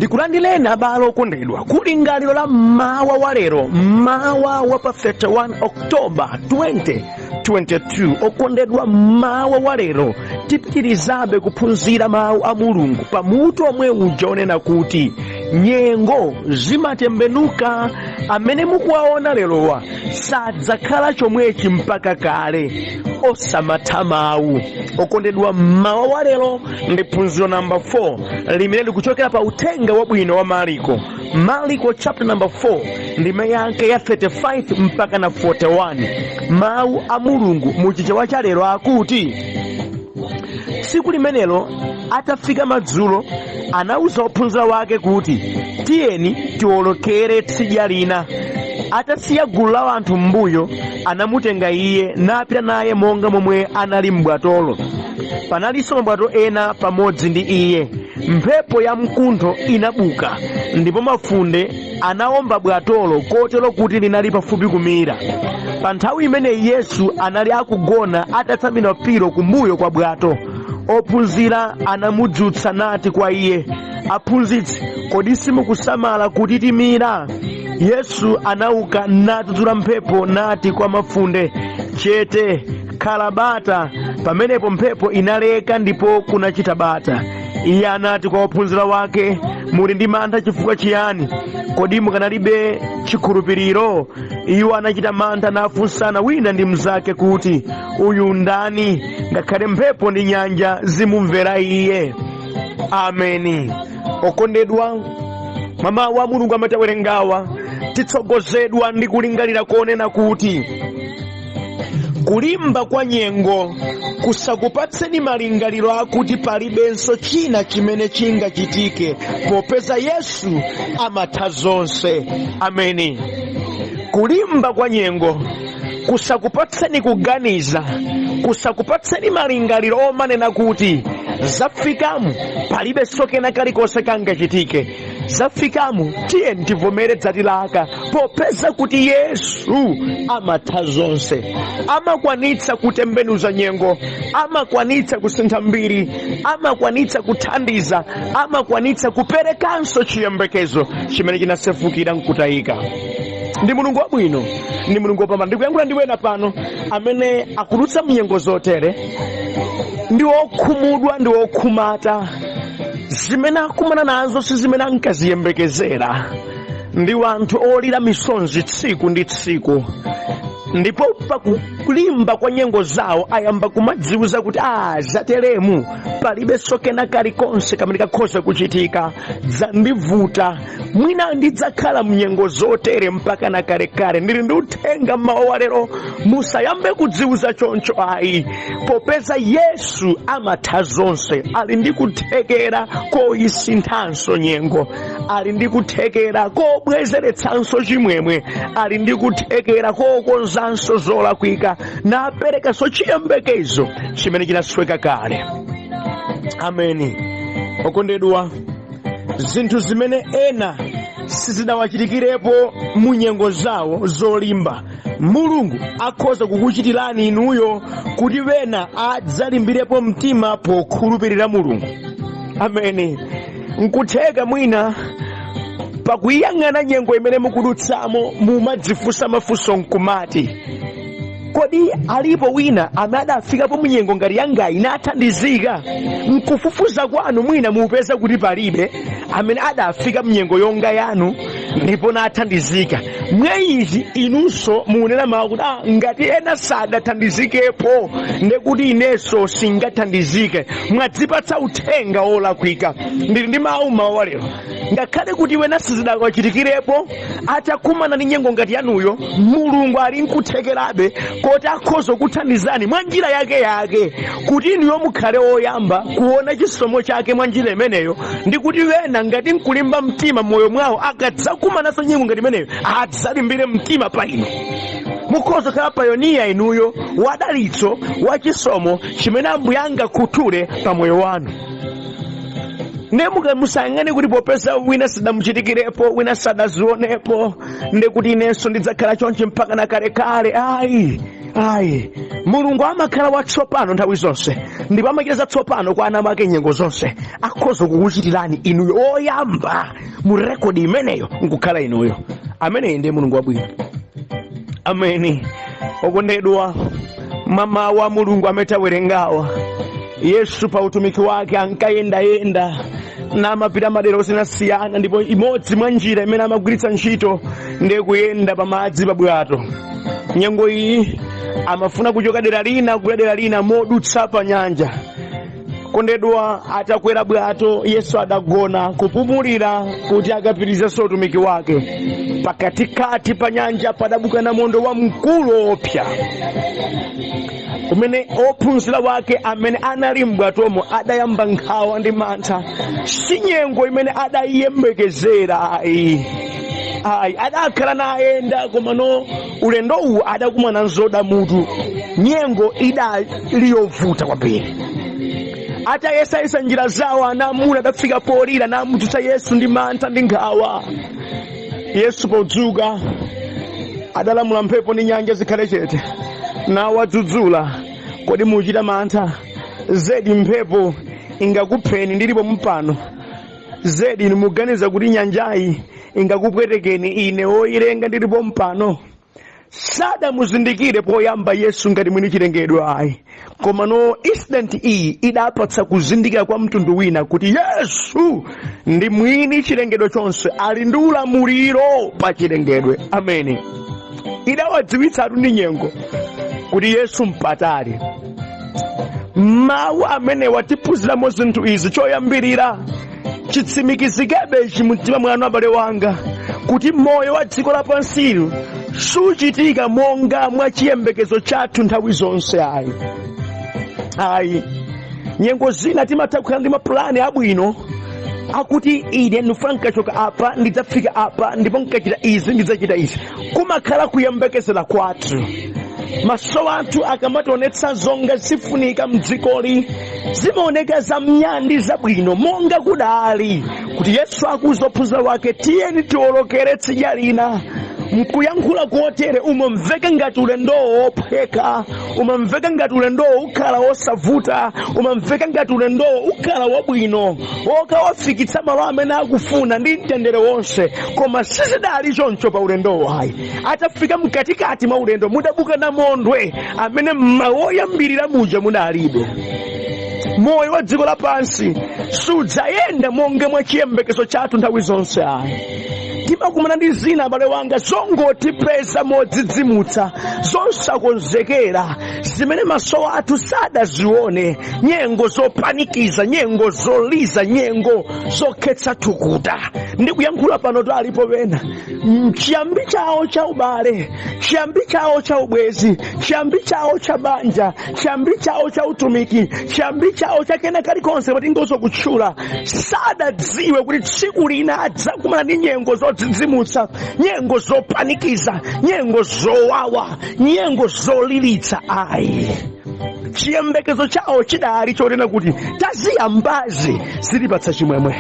Ndikulandireni abale okondedwa kulingaliro la mmawa wa lero, mmawa wa pa 31 Oktoba 2022. Okondedwa, mmawa wa lero tipitirizabe kuphunzira mawu a Mulungu pamutu omwe uja onena kuti nyengo zimatembenuka. Amene mukuwaona lerowa sadzakhala chomwechi mpaka kale, osamatha mawu. Okondedwa, mmawa wa lero ndi phunziro namba 4 limene likuchokera pa uthenga wabwino wa Mariko, Mariko chapter number 4, ndime yake ya 35 mpaka na 41. Mawu a Mulungu muchichewa cha lero akuti, tsiku limenelo atafika madzulo, anawuza ophunzira wake kuti, "Tiyeni tiwolokere tsidya lina." Atasiya gulu la anthu m'mbuyo, anamutenga iye napita naye monga momwe anali m'bwatolo. Panalinso mabwato ena pamodzi ndi iye. Mphepo ya mkuntho inabuka, ndipo mafunde anawomba bwatolo kotero kuti linali pafupi kumira. Pa nthawi imeneyi Yesu anali akugona atatsamira pilo kumbuyo kwa bwato. Ophunzira anamudzutsa nati kwa iye, "Aphunzitsi, kodi simukusamala kuti timira?" Yesu anauka nadzudzula mphepo nati kwa mafunde, "Chete, khala bata." Pamenepo mphepo inaleka ndipo kunachita bata. Iye anati kwa ophunzira wake, "Muli ndi mantha chifukwa chiyani? Kodi mukanalibe chikhulupiriro?" Iwo anachita mantha nafunsana wina ndi mnzake kuti, "Uyu ndani, ngakhale mphepo ndi nyanja zimumvera iye?" Ameni. Okondedwa, mwa mawu a Mulungu amene tawerengawa, titsogozedwa ndi kulingalira konena kuti kulimba kwa nyengo kusakupatseni malingaliro akuti palibenso china chimene chingachitike, popeza Yesu amatha zonse. Ameni. Kulimba kwa nyengo kusakupatseni kuganiza, kusakupatseni malingaliro omanena kuti zafikamu, palibenso kena kalikonse kangachitike, zafikamu, tiye tivomere dzatilaka, popeza kuti Yesu amatha zonse, amakwanitsa kutembenuza nyengo, amakwanitsa kusintha mbiri, amakwanitsa kuthandiza, amakwanitsa kuperekanso chiyembekezo chimene chinasefukira nkutayika. Ndi Mulungu wabwino, ndi Mulungu wopambana. Ndikuyankhula ndi wena pano amene akudutsa mnyengo zotere, ndi okhumudwa, ndi okhumata. Zimene akumana nazo si zimene ankaziyembekezera. Ndi wanthu olira misonzi tsiku ndi tsiku, ndipo pakulimba kwa nyengo zawo ayamba kumadziwuza kuti, "A zateremu, palibenso kena kalikonse kamene kakhoza kuchitika, zandivuta, mwina ndidzakhala mnyengo zotere mpaka na kalekale." Ndili ndi uthenga mmawa wa lero: musayambe kudziwuza choncho ayi, popeza Yesu amatha zonse. Ali ndi kuthekera koyisinthanso nyengo, ali ndi kuthekera kobwezeretsanso chimwemwe, ali ndi kuthekera kokonzanso zolakwika naperekanso chiyembekezo chimene chinasweka kale. Ameni. Okondedwa, zinthu zimene ena sizidawachitikirepo mu nyengo zawo zolimba, Mulungu akhoza kukuchitirani inuyo kuti wena adzalimbirepo mtima pokhulupirira Mulungu. Ameni. Nkutheka mwina pakuyang'ana nyengo imene mukudutsamo mumadzifunsa mafunso nkumati, "Kodi alipo wina amene adafikapo munyengo ngati yangayi nathandizika?" Nkufufuza kwanu mwina mupeza kuti palibe amene adafika mnyengo yonga yanu ndipo nathandizika. Mwa izi inunso munena mawu kuti, "Ah, ngati ena sadathandizikepo, ndekuti inenso singathandizike." Mwadzipatsa uthenga wolakwika. Ndili ndi mawu mawu lero: ngakhale kuti wena sizidawachitikirepo atakumana ndi nyengo ngati yanuyo, Mulungu ali nkuthekerabe koti akhoza kuthandizani mwa njira yake yake, kuti inuyo mukhale woyamba kuona chisomo chake mwa njira imeneyo, ndi kuti wena ngati nkulimba mtima moyo mwawo akadzakumananso nyengo ngati imeneyo adzalimbire mtima pa inu. Mukhoza kukhala payoniya inuyo wadalitso wachisomo chimene Ambuye angakhuthule pa moyo wanu. Ndiye musayang'ane kuti popeza wina sidamuchitikirepo, wina sadazionepo, ndekuti inenso ndidzakhala chonchi mpaka na kalekale. Ayi. Ayi, Mulungu amakhala watsopano nthawi zonse, ndipo amachita zatsopano kwa ana ake nyengo zonse. Akhoza kukuchitirani inuyo, oyamba mu rekodi imeneyo nkukhala inuyo. Ameneyi ndiye Mulungu wabwino. Ameni. Okondedwa, mamawu a Mulungu amene tawerengawa, Yesu pa utumiki wake ankayendayenda namapita madera osiyanasiyana, ndipo imodzi mwa njira imene amagwiritsa ntchito ndiye kuyenda pamadzi pa bwato. Nyengo iyi amafuna kuchoka dera lina kupita dera lina modutsa pa nyanja. Kondedwa, atakwera bwato, Yesu adagona kupumulira kuti akapitirizenso utumiki wake. Pakatikati pa nyanja padabuka namondwe wamkulu woopsa, umene ophunzira wake amene anali m'bwatomo adayamba nkhawa ndi mantha. Si nyengo imene adayiyembekezera, ayi, ayi. Adakhala nayenda, komano ulendo uwu adakumana nzoda mutu. Nyengo idali yovuta kwambiri. Atayesayesa njira zawo, anamuna adafika polira namudzutsa Yesu ndi mantha ndi nkhawa. Yesu podzuka adalamula mphepo ndi nyanja zikhale chete, nawadzudzula: "Kodi muchita mantha? Zedi mphepo ingakupheni ndilipo mpano. Zedi inu muganiza kuti nyanjayi ingakupwetekeni ine woyilenga ndilipo mpano?" Sadamuzindikire poyamba Yesu ngati mwini chilengedwe, ayi. Komano incident iyi idapatsa kuzindikira kwa mtundu wina kuti Yesu ndi mwini chilengedwe chonse, ali ndi ulamuliro pa chilengedwe. Ameni. Idawadziwitsatu ndi nyengo kuti Yesu mpatali. Mawu amene watiphunziramo zinthu izi: choyambirira, chitsimikizikebe ichi mumtima mwanu, abale wanga, kuti moyo wa dziko lapansili suchitika monga mwa chiyembekezo chathu nthawi zonse, ayi, ayi. Nyengo zina timatha kukhala ndi mapulani abwino akuti ine ndifuna nkachoka apa ndidzafika apa, ndipo nkachita izi ndidzachita izi. Kumakhala kuyembekezera kwathu. Maso athu akamationetsa zonga zifunika mdzikoli, zimaoneka zamnyandi, zabwino, monga kudali kuti Yesu akuuza ophunzira wake, "Tiyeni tiwolokere tsidya lina." Mkuyankhula kotere umamveka ngati ulendowo wophweka, umamveka ngati ulendowo ukhala wosavuta, umamveka ngati ulendowo ukhala wabwino, wokawafikitsa malo amene akufuna ndi mtendere wonse. Koma sizidali choncho pa ulendowo, ayi. Atafika mkatikati mwa ulendo, mudabuka namondwe amene mmawoyambirira muja mudalibe. Moyo wa dziko lapansi sudzayenda monga mwa chiyembekezo chathu nthawi zonse, ayi. Timakumana ndi zina, abale wanga, zongotipeza modzidzimutsa, zosakonzekera, zimene maso athu sadazione, nyengo zopanikiza, nyengo zoliza, nyengo zokhetsa thukuta. Ndikuyankhula pano to alipo pena chiyambi chawo cha ubale, chiyambi chawo cha ubwezi, chiyambi chawo cha banja, chiyambi chawo cha utumiki, chiyambi chawo cha kena kalikonse patingozo kutchula, sadadziwe kuti tsiku lina adzakumana ndi nyengo zodzidzimutsa, nyengo zopanikiza, nyengo zowawa, nyengo zolilitsa, ayi. Chiyembekezo chawo chidali chonena kuti taziyambazi zilipatsa chimwemwe,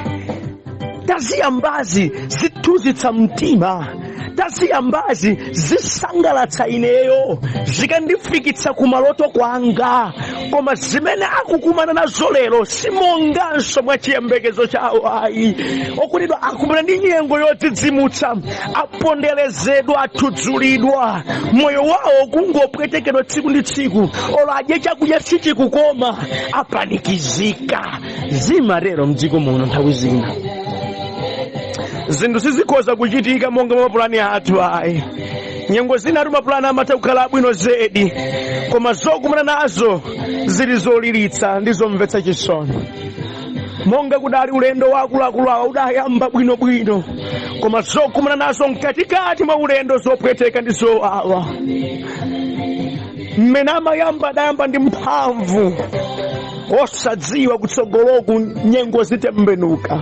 taziyambazi zithuzitsa mtima, taziyambazi zisangalatsa ineyo, zikandifikitsa kumaloto kwanga. Koma zimene akukumana nazo lero simonganso mwa chiyembekezo chawo, ayi. Okondedwa, akumana ndi nyengo yodzidzimutsa, aponderezedwa, athudzulidwa, moyo wawo kungopwetekedwa tsiku ndi tsiku, olo adye chakudya sichikukoma, apanikizika. Zimatero mdziko muno, nthawi zina zinthu sizikhoza kuchitika monga mwa mapulani athu, ayi. Nyengo zina atu mapulani amatha kukhala abwino zedi, koma zokumana nazo zili zolilitsa ndi zomvetsa chisoni. Monga kudali ulendo wa akuluakulu awa, udayamba bwinobwino, koma zokumana nazo mkatikati mwa ulendo zopweteka ndi zowawa. Mmene amayamba, adayamba ndi mphamvu, osadziwa kutsogoloku nyengo zitembenuka.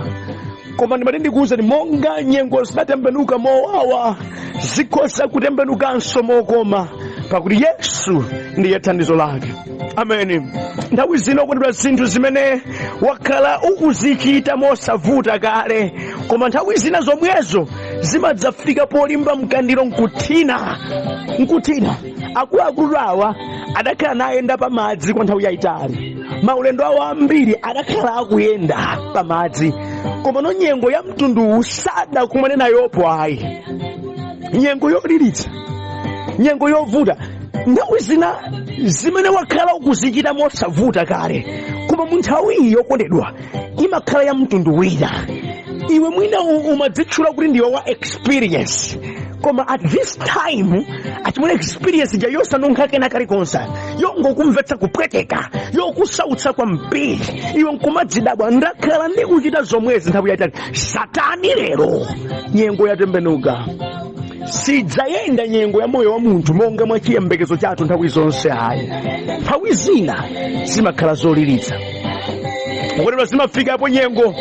Koma ndimati ndikuwuzani, monga nyengo zinatembenuka mowawa, zikhoza kutembenukanso mokoma, pakuti Yesu ndiye thandizo lake. Ameni. Nthawi zino, okondedwa, zinthu zimene wakhala ukuzichita mosavuta kale, koma nthawi zina zomwezo zimadzafika polimba mkandiro nkuthina nkuthina. Akuluakulu awa adakhala nayenda pamadzi kwa nthawi yayitali. Maulendo awo ambiri adakhala akuyenda pamadzi, koma no nyengo ya mtunduwu sadakumane nayopo ayi. Nyengo yoliritsa, nyengo yovuta, nthawi zina zimene wakhala ukuzichita mosavuta kale, koma mu nthawi iyi yokondedwa imakhala ya mtundu wina. Iwe mwina umadzitchula kuti ndiwe wa experience, koma at this time achimwene experience ija yosanunkha kena kalikonse, yongokumvetsa kupweteka, yokusautsa kwambiri. Iwe nkumadzidabwa, ndakhala ndikuchita zomwezi nthawi yayitali, satani lero? Nyengo yatembenuka. Sidzayenda nyengo ya moyo wa munthu monga mwa chiyembekezo chathu nthawi zonse ayi. Nthawi zina zimakhala zoliritsa kotero zimafikapo nyengo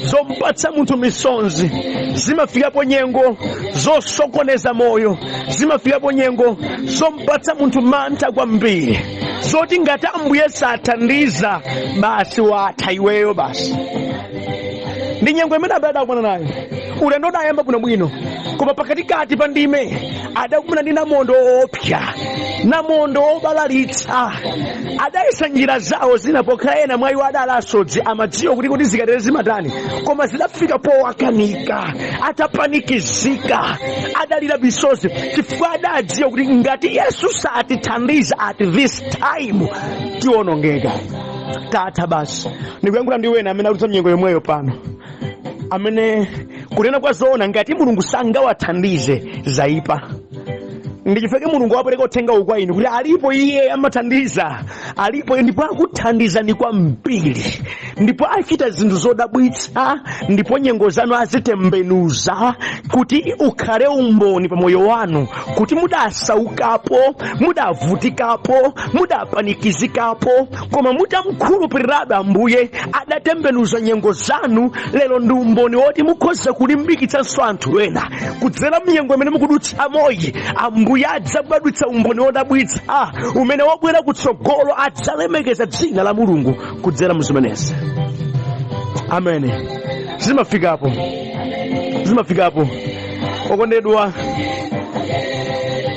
zompatsa munthu misonzi, zimafikapo nyengo zosokoneza moyo, zimafikapo nyengo zompatsa munthu mantha kwambiri, zoti ngati Ambuye sathandiza, basi watha iweyo basi. Ndi nyengo imene abale adakumana nayo. Ulendo udayamba bwinobwino, koma pakatikati pa ndime adakumana ndi namondo woopsa, namondo wobalalitsa. Adayesa njira zawo zina, pokhala ena mwa iwo adali asodzi, amadziwa kuti zikatere zimatani, koma zidafika powakanika. Atapanikizika, adalira misozi, chifukwa adadziwa kuti ngati Yesu satithandiza at this time, tiwonongeka, tatha basi. Ndikuyankhula ndi wena amene akudutsa mnyengo yomweyo pano, amene kunena kwa zoona, ngati Mulungu sangawathandize, zaipa. Ndi chifukwa Mulungu wapereka uthenga uwu kwa inu kuti alipo Iye amathandiza, alipo ndipo akuthandizani kwambiri, ndipo achita zinthu zodabwitsa, ndipo nyengo zanu azitembenuza kuti ukhale umboni pa moyo wanu kuti mudasaukapo, mudavutikapo, mudapanikizikapo, koma mutamkhulupirirabe Ambuye adatembenuza nyengo zanu. Lero ndi umboni woti mukhoza kulimbikitsanso anthu ena kudzera mnyengo imene mukudutsamoyi. Ambuye adzabadwitsa umboni wodabwitsa umene wobwera kutsogolo adzalemekeza dzina la Mulungu kudzera muzimenezi. Amene zimafikapo, zimafikapo okondedwa.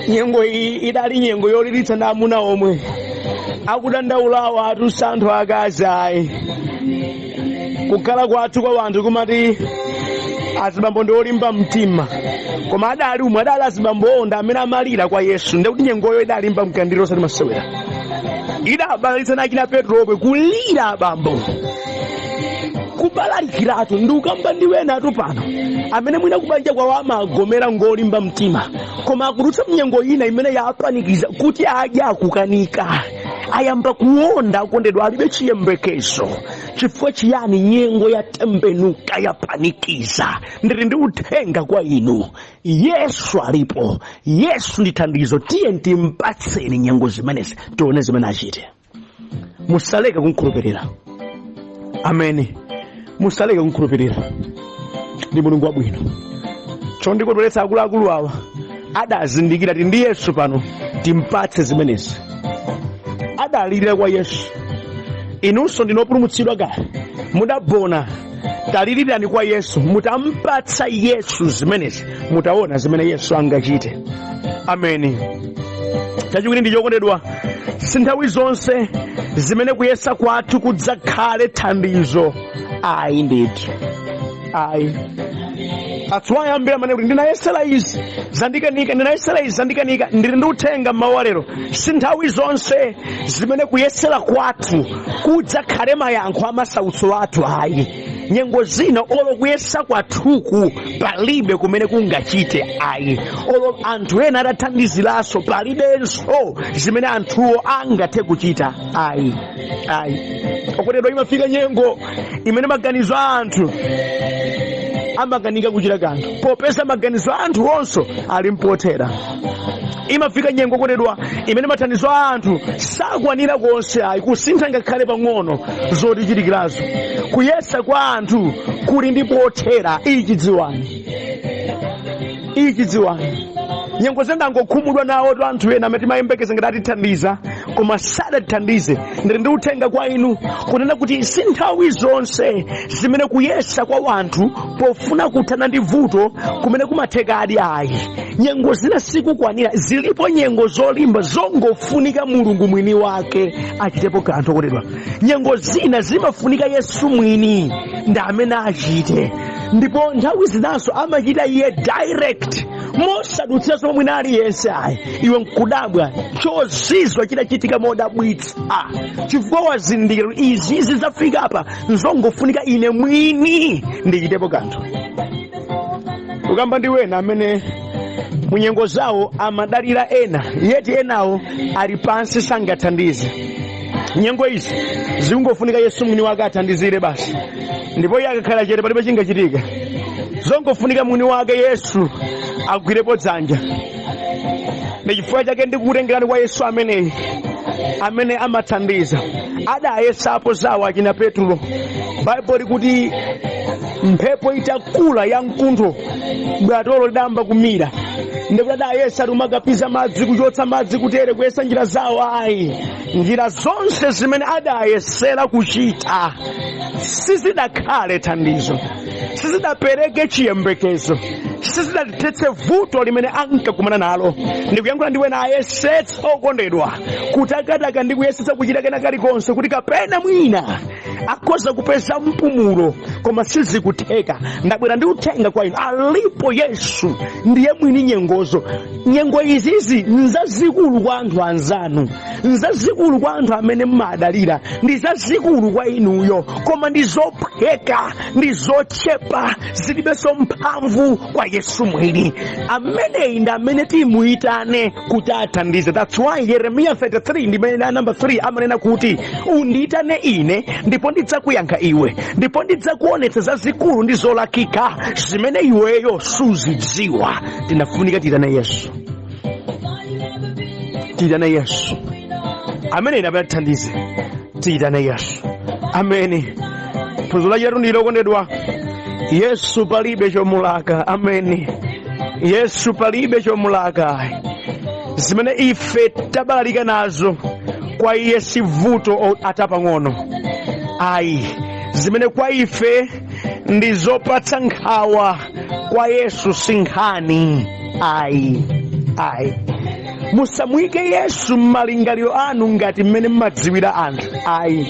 Nyengo iyi idali nyengo yoliritsa ndi amuna omwe akudandaulawo atu, anthu akazi ayi. Kukhala kwathu kwa wanthu kumati azibambo ndi olimba mtima, koma adali umwe adali azibambo onda amene amalira kwa Yesu. Ndekuti nyengoyo idalimba mkandiro, osati masewera. Idabalalitsa nachina Petro omwe kulira, abambo kubalalikiratu. Ndi ukamba ndi wena atu pano amene mwina kubanja kwawo amagomera ngolimba mtima, koma akudutsa mnyengo ina imene yapanikiza kuti adya akukanika, ayamba kuwonda, akondedwa, alibe chiyembekezo. Chifukwa chiyani? Nyengo yatembenuka, yapanikiza. Ndili ndi uthenga kwa inu: Yesu alipo, Yesu ndi thandizo. Tiye timpatseni nyengo zimenezi, tione zimene achite. Musaleke kumkhulupirira. Amene musaleke kumkhulupirira, ndi Mulungu wabwino. Chondikondweretsa, akuluakulu awa adazindikira ti ndi Yesu pano, timpatse zimenezi. Adalirira kwa Yesu. Inunso ndinopulumutsidwa kale, mudabona, talilirani kwa Yesu. Mutampatsa Yesu zimenezi, mutaona zimene Yesu angachite. Ameni. Chachiwiri ndi chokondedwa, si nthawi zonse zimene kuyesa kwathu kudzakhale thandizo ayi ndithu, ayi. That's why ambiri amene kuti ndinayesera izi zandikanika, ndinayesera izi zandikanika. Ndili ndi uthenga mmawa lero: si nthawi zonse zimene kuyesera kwathu kudzakhale mayankho a masautso athu ayi. Nyengo zina olo kuyesa kwathuku palibe kumene kungachite ayi. Olo anthu ena atathandiziranso, palibenso zimene anthuwo angathe kuchita ayi, ayi. Okondedwa, imafika nyengo imene maganizo a anthu amakanika kuchita kanthu, popeza maganizo a anthu onso ali mpothera. Imafika nyengo, okondedwa, imene mathandizo a anthu sakwanira konse ayi kusintha ngakhale pang'ono zotichitikirazo. Kuyesa kwa anthu kuli ndi pothera. Ichi dziwani, ichi dziwani. Nyengo zendangokhumudwa nawo to anthu ena amene timayembekeza ngati atithandiza, koma sadathandize. Ndili ndi uthenga kwa inu kunena kuti si nthawi zonse zimene kuyesa kwa wanthu pofuna kuthana ndi vuto kumene kumathekadi ayi. Nyengo zina sikukwanira. Zilipo nyengo zolimba zongofunika Mulungu mwini wake achitepo kanthu. Okondedwa, nyengo zina zimafunika Yesu mwini ndi amene achite, ndipo nthawi zinanso amachita iye direct, mosadutsiranso mwina aliyense ayi. Iwe nkudabwa chozizwa chitachitika modabwitsa, chifukwa wazindikira kuti izi zafika apa, nzongofunika ine mwini ndichitepo kanthu. Ukamba ndi wena amene munyengo zawo amadalira ena, yeti enawo ali pansi, sangathandize. Nyengo izi zikungofunika Yesu mwini wake athandizire basi, ndipo iye akakhala chete palibe chingachitika. Zongofunika mwini wake Yesu agwirepo dzanja. Ndi chifukwa chake ndikukutengerani kwa Yesu ameneyi amene amathandiza. Adayesapo zawo achina Petulo. Baibulo likuti mphepo itakula ya mkuntho, bwatolo lidayamba kumira, ndikuti adayesa kumakapiza madzi, kuchotsa madzi, kutere kuyesa njira zawo. Ayi, njira zonse zimene adayesera kuchita sizidakhale thandizo, sizidapereke chiyembekezo, sizidathetse vuto limene ankakumana nalo. Ndikuyankhula ndi wena ayesetsa, okondedwa, kutakataka ndi kuyesetsa kuchita kena kalikonse kuti kapena mwina akhoza kupeza mpumulo, koma sizikutheka. Ndabwera ndi uthenga kwa inu: alipo Yesu, ndiye mwini nyengozo. Nyengo izizi nzazikulu kwa anthu anzanu, nzazikulu kwa anthu amene mmadalira, ndi zazikulu kwa inuyo, koma ndi zophweka, ndi zochepa, zilibenso mphamvu kwa Yesu mwini. Ameneyi ndi amene timuyitane kuti athandize. That's why Yeremiya 33 ndi namba 3 amanena kuti, "Undiyitane ine, ndipo ndidzakuyankha iwe, ndipo ndidzakuonetsa zazikulu ndi zolakika zimene iweyo suzidziwa." Tinafunika tiyitane Yesu, tiyitane Yesu amene ine amene atithandize. Tiyitane Yesu amene. Phunziro lachitatu ndilo, okondedwa, Yesu palibe chomulaka. Amene Yesu palibe chomulaka. Zimene ife tabalalika nazo kwa iye si vuto atapang'ono ayi. Zimene kwa ife ndi zopatsa nkhawa, kwa Yesu si nkhani ayi, ayi. Musamuyike Yesu m'malingaliro anu ngati mmene mmadziwira anthu ayi.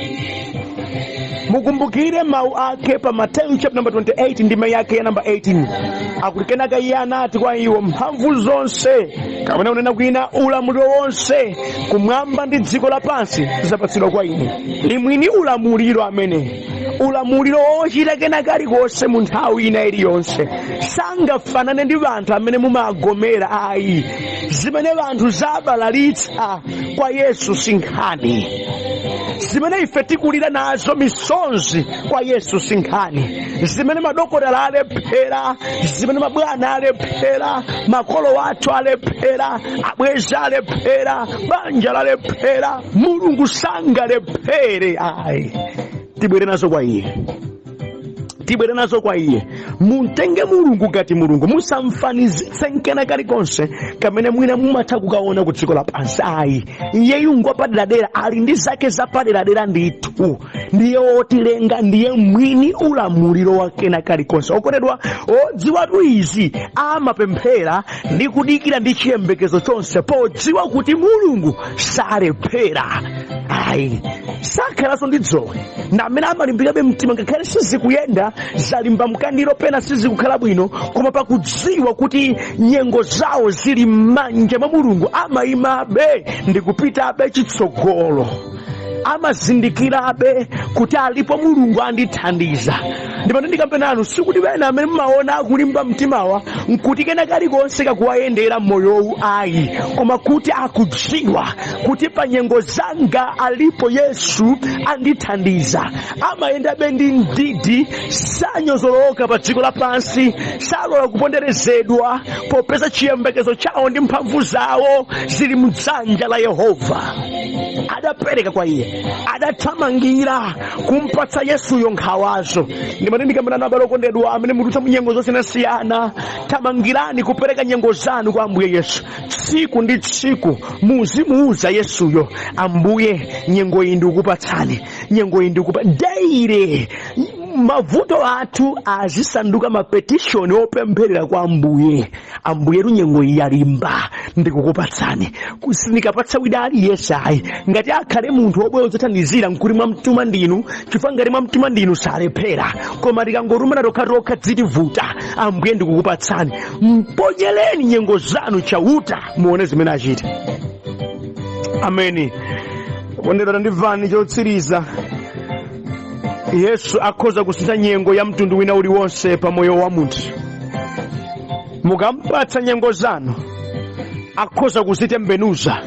Mukumbukire mawu ake pa Mateyu chapter number 28 ndime yake ya namba 18, akuti, "Kenaka iye anati kwa iwo, mphamvu zonse, kapena kunena kwina ulamuliro wonse kumwamba ndi dziko lapansi zapatsidwa kwa ine." Ndi mwini ulamuliro amene ulamuliro wochita kena kalikonse mu nthawi ina iliyonse. Sangafanane ndi anthu amene mumagomera ayi. Zimene anthu zabalalitsa, kwa Yesu si nkhani. Zimene ife tikulira nazo misonzi, kwa Yesu si nkhani. Zimene madokotala alephera, zimene mabwana alephera, makolo athu alephera, abwenzi alephera, banja lalephera, Mulungu sangalephere ayi. Tibwere nazo kwa iye, tibwere nazo kwa iye. Mutenge Mulungu ngati Mulungu, musamfanizitse nkena kalikonse kamene mwina mumatha kukaona ku dziko lapansi ayi. Iyeyu ngwapaderadera, ali ndi zake zapaderadera ndithu. Ndiye wotilenga, ndiye mwini ulamuliro wa kena kalikonse. Okondedwa, odziwatu izi amapemphera ndi kudikira ndi chiyembekezo chonse, podziwa kuti Mulungu salephera ayi, sakhalanso ndi dzowe, na amene amalimbikabe mtima ngakhale sizikuyenda, zalimba mkandiro, pena sizikukhala bwino, koma pakudziwa kuti nyengo zawo zili m'manja mwa Mulungu, amayimabe ndi kupitabe chitsogolo. Amazindikirabe kuti alipo Mulungu andithandiza. Ndipo ndikambe nanu, sikuti wena amene mmaona akulimba mtimawa nkuti kena kalikonse kakuwayendera mmoyowu ayi, koma kuti akudziwa kuti pa nyengo zanga alipo Yesu andithandiza. Amayendabe ndi ndidi, sanyozoloka pa dziko lapansi, salola kuponderezedwa, popeza chiyembekezo chawo ndi mphamvu zawo zili mdzanja la Yehova adapereka kwa iye. Adathamangira kumpatsa Yesuyo nkhawazo. Ndimati ndikambana nanu, abale okondedwa amene mudutsa munyengo zosiyanasiyana, thamangirani kupereka nyengo zanu kwa Ambuye Yesu. Tsiku ndi tsiku muzimuuza Yesuyo, "Ambuye, nyengo iyi ndikukupatsani, nyengo iyi ndikupa." Daily mavuto athu azisanduka ma petition opempherera kwa Ambuye. "Ambuye, nyengo iyi yalimba, ndikukupatsani. Sindikapatsa wina aliyense ayi. Ngati akhale munthu wobwera udzathandizira, nkuti mwamtuma ndinu, chifukwa ngati mwamtuma ndinu salephera. Koma tikangotumana tokhatokha zitivuta. Ambuye, ndikukupatsani." Mponyereni nyengo zanu Chauta, muone zimene achita. Ameni. Kondedwa, tandimvani chotsiriza. Yesu akhoza kusintha nyengo ya mtundu wina uliwonse pa moyo wa munthu. Mukampatsa nyengo zanu, akhoza kuzitembenuza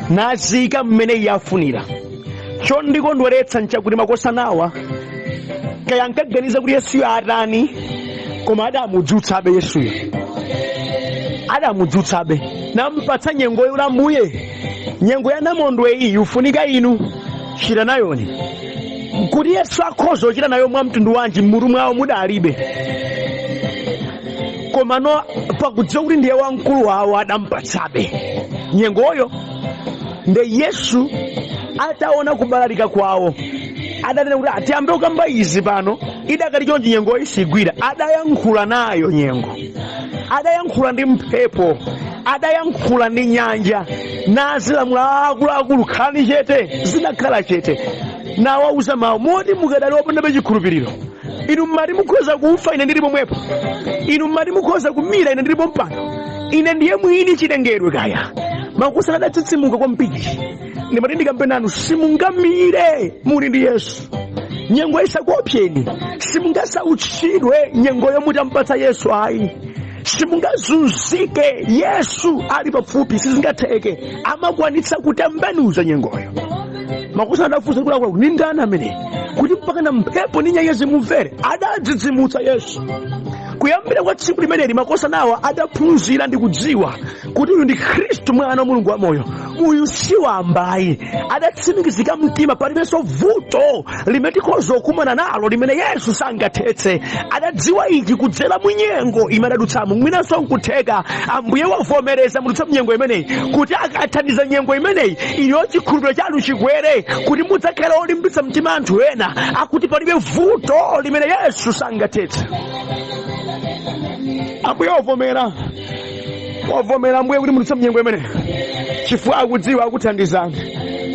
naziyika mmene iye afunira. Chondikondweretsa nchakuti makosanawa kaya ankaganiza kuti Yesuyo atani, koma adamudzutsabe Yesuyo, adamudzutsabe nampatsa nyengoyo. "Ambuye, nyengo ya namondwe iyi ufunika inu, chita nayoni." Kuti Yesu akhoza kuchita nayo mwa mtundu wanji, mmutu mwawo mudalibe, komano pakudziwa kuti ndiye wamkulu wawo, adampatsabe nyengoyo. Nde Yesu ataona kubalalika kwawo, adanena kuti atiyambe kukamba izi pano idakali chonchi, nyengo isigwira. Adayankhula nayo nyengo, adayankhula ndi mphepo, adayankhula ndi nyanja, nazilamula, "Akuluakulu, khalani chete." Zinakhala chete. Nawauza mawu moti, "Mukadali wopandabe chikhulupiriro inu? Mmati mukhoza kufa ine ndili pomwepo? Inu mmati mukhoza kumira ine ndilipo mpano? Ine ndiye mwini chilengedwe." Kaya makosana adatsitsimuka kwambiri. Ndimati ndikambe nanu, simungamire muli ndi Yesu. Nyengo isakuopseni. Simungasautsidwe nyengoyo mutampatsa Yesu ayi. Simungazunzike Yesu ali pafupi, sizingatheke. Amakwanitsa kutembenuza nyengoyo. Makosana adafunsa kuti, "Akuluakulu, ni ndani amene kuti mpaka na mphepo ndi nyanja zimumvere?" Adadzidzimutsa Yesu. Kuyambira kwa tsiku limeneli makosanawa adaphunzira ndi kudziwa kuti uyu ndi Khristu, mwana wa Mulungu wamoyo, uyu si wambayi. Adatsimikizika mtima, palibenso vuto limene tikhoza kukumana nalo limene Yesu sangathetse. Adadziwa ichi kudzera mu nyengo imene adadutsamo. Mwinanso nkutheka Ambuye wavomereza mudutsa munyengo imeneyi kuti akathandiza nyengo imeneyi, iyo chikhulupiriro chanu chikwere, kuti mudzakhala olimbitsa mtima anthu ena akuti palibe vuto limene Yesu sangathetse. Ambuye wavomera, wavomera Ambuye kuti mudutse mnyengo imeneyi chifukwa akudziwa akuthandizani,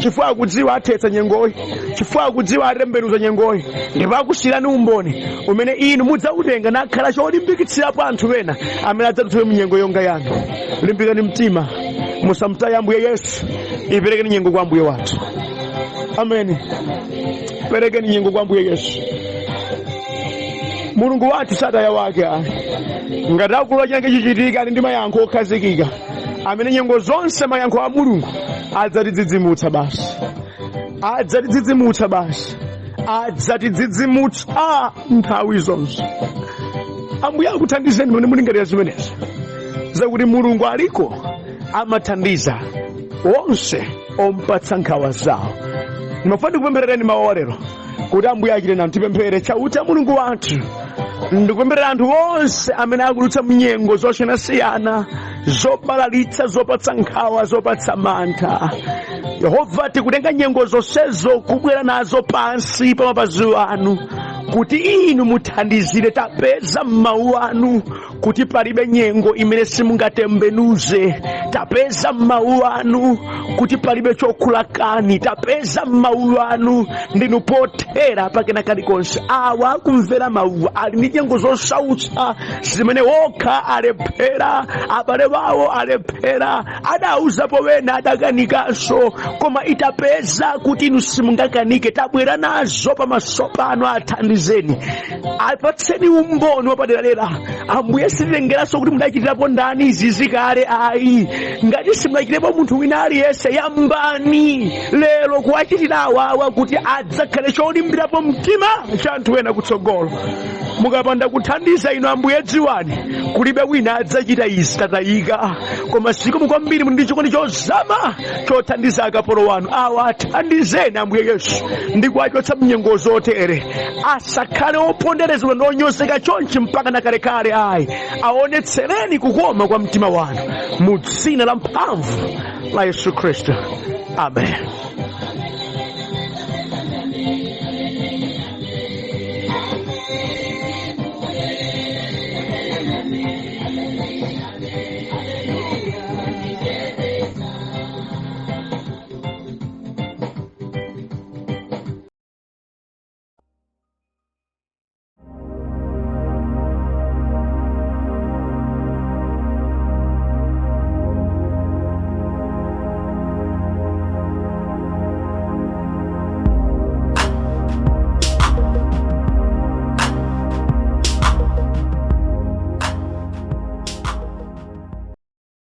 chifukwa akudziwa athetsa nyengoyi, chifukwa akudziwa atembenuza nyengoyi, ndipo akusiyirani umboni umene inu mudzautenga nakhala cholimbikitsirapo anthu ena amene adzadutse mnyengo yonga yanu. Limbikani mtima, musamtaye Ambuye Yesu. Iperekeni nyengo kwa Ambuye wathu. Ameni. Perekeni nyengo kwa Ambuye Yesu. Mulungu wathu sataya wake ayi. Ngati akulu chinake chichitika, ali ndi mayankho okhazikika amene nyengo zonse mayankho a Mulungu adzatidzidzimutsa basi, adzatidzidzimutsa basi, adzatidzidzimutsa nthawi zonse. Ambuye akuthandizeni pamene mulingalira zimenezi, zakuti Mulungu aliko, amathandiza onse ompatsa nkhawa zawo. Ndimafuna ndikupempherereni mawu lero kuti Ambuye achite nanu. Tipemphere. Chauta Mulungu wathu, ndikupempherera anthu onse amene akudutsa mnyengo zosiyanasiyana zobalalitsa, zopatsa nkhawa, zopatsa mantha. Yehova, tikutenga nyengo zonsezo kubwera nazo pansi pa mapazi anu kuti inu muthandizire. Tapeza m'mawu anu kuti palibe nyengo imene simungatembenuze. Tapeza m'mawu anu kuti palibe chokulakani. Tapeza m'mawu anu ndinu pothera pakena kalikonse. Awa akumvera mawuwa ali ndi nyengo zosautsa zimene wokha alephera, abale wawo alephera, adauzapo wena adakanikanso, koma itapeza kuti inu simungakanike. Tabwera nazo pamaso pano, athandizeni, apatseni umboni wapaderadera. Ambuye, sititengeranso kuti mudachitirapo ndani izi zikale ayi. Ngati simudachitirepo munthu wina aliyense, yambani lero kuwachitira awawa kuti adzakhale cholimbirapo mtima cha anthu ena kutsogolo. Mukapanda kuthandiza inu Ambuye, dziwani kulibe wina adzachita izi, tatayika. Koma zikomo kwambiri, muli ndi chikondi chozama chothandiza akapolo wanu awa. Athandizeni Ambuye Yesu ndi kuwachotsa mnyengo zotere. Asakhale oponderezedwa ndi onyozeka chonchi mpaka na kalekale ayi. Aonetsereni kukoma kwa mtima wanu mu dzina la mphamvu la Yesu Khristu, amen.